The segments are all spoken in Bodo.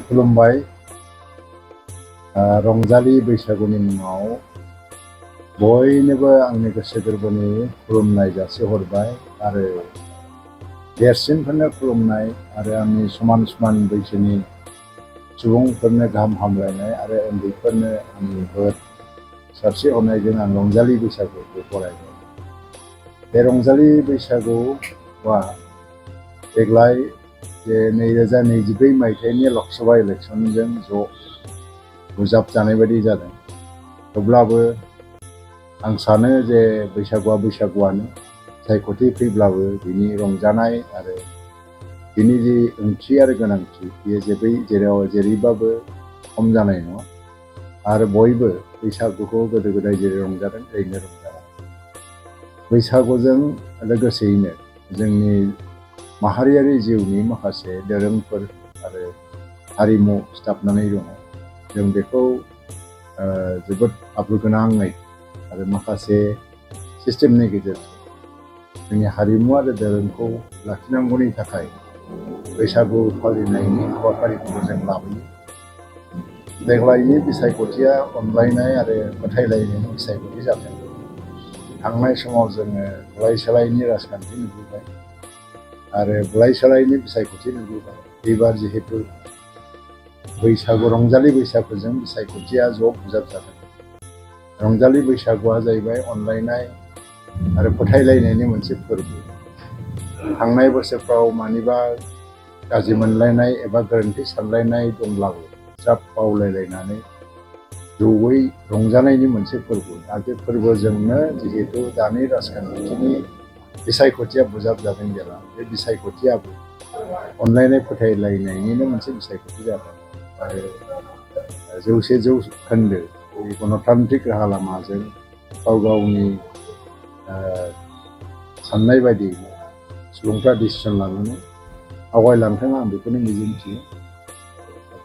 खुलुमबाय रंजालि बैसागुनि मुङाव बयनोबो आंनि गोसो गोरबोनि खुलुमनाय जासिहरबाय आरो देरसिनफोरनो खुलुमनाय आरो आंनि समान समान बैसोनि सुबुंफोरनो गाहाम हामलायनाय आरो उन्दैफोरनो आंनि बोर सारस्रिहरनायजों आं रंजालि बैसागुखौ बरायबाय। बे रंजालि बैसागुआ देग्लाय जे 2024 मायथाइनि लकसभा इलेक्सनजों ज' बुजाबजानाय बायदि जादों। थेवब्लाबो आं सानो जे बैसागुआनो सायख'थि फैब्लाबो बिनि रंजानाय आरो बिनि जि ओंथि आरो गोनांथि बेयो जेरैबाबो खम जानाय नङा आरो बयबो बैसागुखौ गोदो गोदाय जेरै रंजादों ओरैनो रंजागोन। बैसागुजों लोगोसेयैनो जोंनि माहारियारि जिउनि माखासे दोरोंफोर आरो हारिमु सिथाबनानै दङ। जों बेखौ जोबोद आब्रुगोनाङै आरो माखासे सिस्टेमनि गेजेरजों जोंनि हारिमु आरो दोरोंखौ लाखिनांगौनि थाखाय बैसागु फालिनायनि हाबाफारिखौ जों लाबोयो। देग्लायनि बिसायख'थिया अनलायनाय आरो फोथायलायनायनि बिसायख'थि जादों। थांनाय समाव जोङो बुलाय सोलायनि राजखान्थि नुबोबाय आरो बुलाय सोलायनि बिसायख'थि नुबोबाय। एबार जिहेतु रंजालि बैसागुजों बिसायख'थिया ज' बुजाब जादों। रंजालि बैसागुआ जाहैबाय अनलायनाय आरो फोथायलायनायनि मोनसे फोरबो। थांनाय बोसोरफ्राव मानिबा गाज्रि मोनलायनाय एबा गोरोन्थि सानलायनाय दंब्लाबो ज्राब बावलायलायनानै जयै रंजानायनि मोनसे फोरबो आरो बे फोरबोजोंनो जिहेतु दानि राजखान्थिनि बिसायख'थिया बुजाब जादों जेला बे बिसायख'थियाबो अनलायनाय फोथायलायनायनिनो मोनसे बिसायख'थि जादों आरो 100% गणतान्त्रिक राहा लामाजों गाव गावनि साननाय बायदि सुबुंफ्रा डिसिसन लानानै आवगायलांथों आं बेखौनो मिजिंथियो।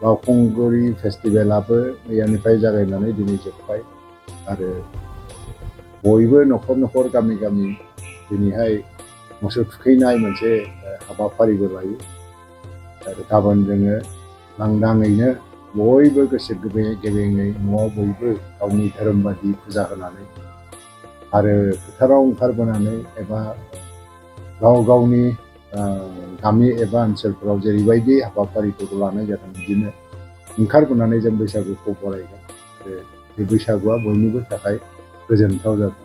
बावखुंग्रि फेस्टिभेलाबो मैयानिफ्राय जागायनानै दिनै जोब्बाय आरो बयबो न'खर न'खर गामि गामि दिनैहाय मोसौ थुखैनाय मोनसे हाबाफारिबो लायो आरो गाबोन जोङो लांदाङैनो बयबो गोसो गेबेङै न'आव बयबो गावनि धोरोम बायदि फुजा होनानै आरो फोथाराव ओंखारबोनानै एबा गाव गावनि गामि एबा ओनसोलफोराव जेरैबायदि हाबाफारिफोरखौ लानाय जादों बिदिनो ओंखारबोनानै जों बैसागुखौ बरायगोन आरो बे बैसागुआ बयनिबो थाखाय गोजोनथाव जागोन।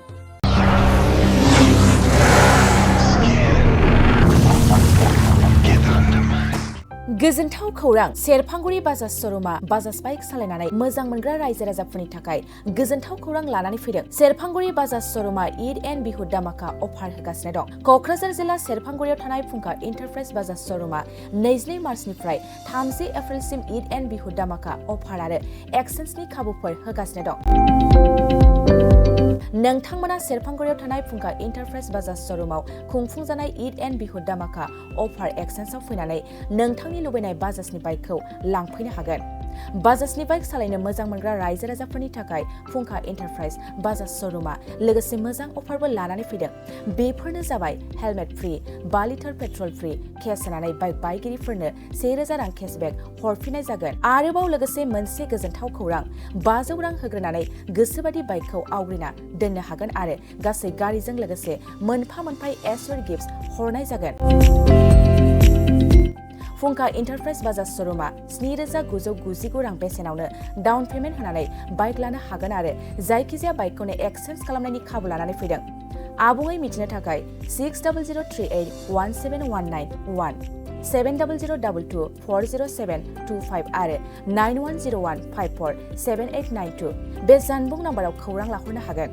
गोजोनथाव खौरां सेरफांगुरि बाजाज श'रुमा बाजाज बाइक सालायनानै मोजां मोनग्रा रायजो राजाफोरनि थाखाय गोजोनथाव खौरां लानानै फैदों। सेरफांगुरि बाजाज श'रुमा ईद एन्ड बिहु दामाका अफार होगासिनो दं। क'क्राझार जिल्ला सेरफांगुरियाव थानाय फुंखा इन्टारप्राइज बाजाज श'रुमा 22 मार्चनिफ्राय 30 एप्रिलसिम ईद एन्ड बिहु दामाका अफार आरो एक्सेन्सनि खाबुफोर होगासिनो दं। नोंथांमोना सेरफांगुरियाव थानाय फुंखा इन्टारप्राइज बाजाज श'रुमाव खुंफुंजानाय ईद एन्ड बिहु दामाका अफार एक्सेन्सआव फैनानै नोंथांनि लुबैनाय बाजाजनि बाइकखौ लांफैनो हागोन। बाजाजनि बाइक सालायनो मोजां मोनग्रा रायजो राजाफोरनि थाखाय फुंखा इन्टारप्राइज बाजाज श'रुमा लोगोसे मोजां अफारबो लानानै फैदों। बेफोरनो जाबाय helmet free, 5 litre petrol free, case होनानै बाइक बायगिरिफोरनो 1000 रां केसबेक हरफिननाय जागोन। आरोबाव लोगोसे मोनसे गोजोनथाव खौरां 500 रां होग्रोनानै गोसोबादि बाइकखौ आवग्रिना दोननो हागोन आरो गासै गारिजों लोगोसे मोनफा एसुर गिफ्ट हरनाय जागोन। फुंखा इन्टारप्राइज बाजाज श'रुमा 7999 रां बेसेनावनो डाउन पेमेन्ट होनानै बाइक लानो हागोन आरो जायखिजाया बाइकखौनो एक्सेन्स खालामनायनि खाबु लानानै फैदों। आबुङै मिथिनो थाखाय 6003817191 7002240725 आरो 9101547892 बे जानबुं नाम्बाराव खौरां लाहरनो हागोन।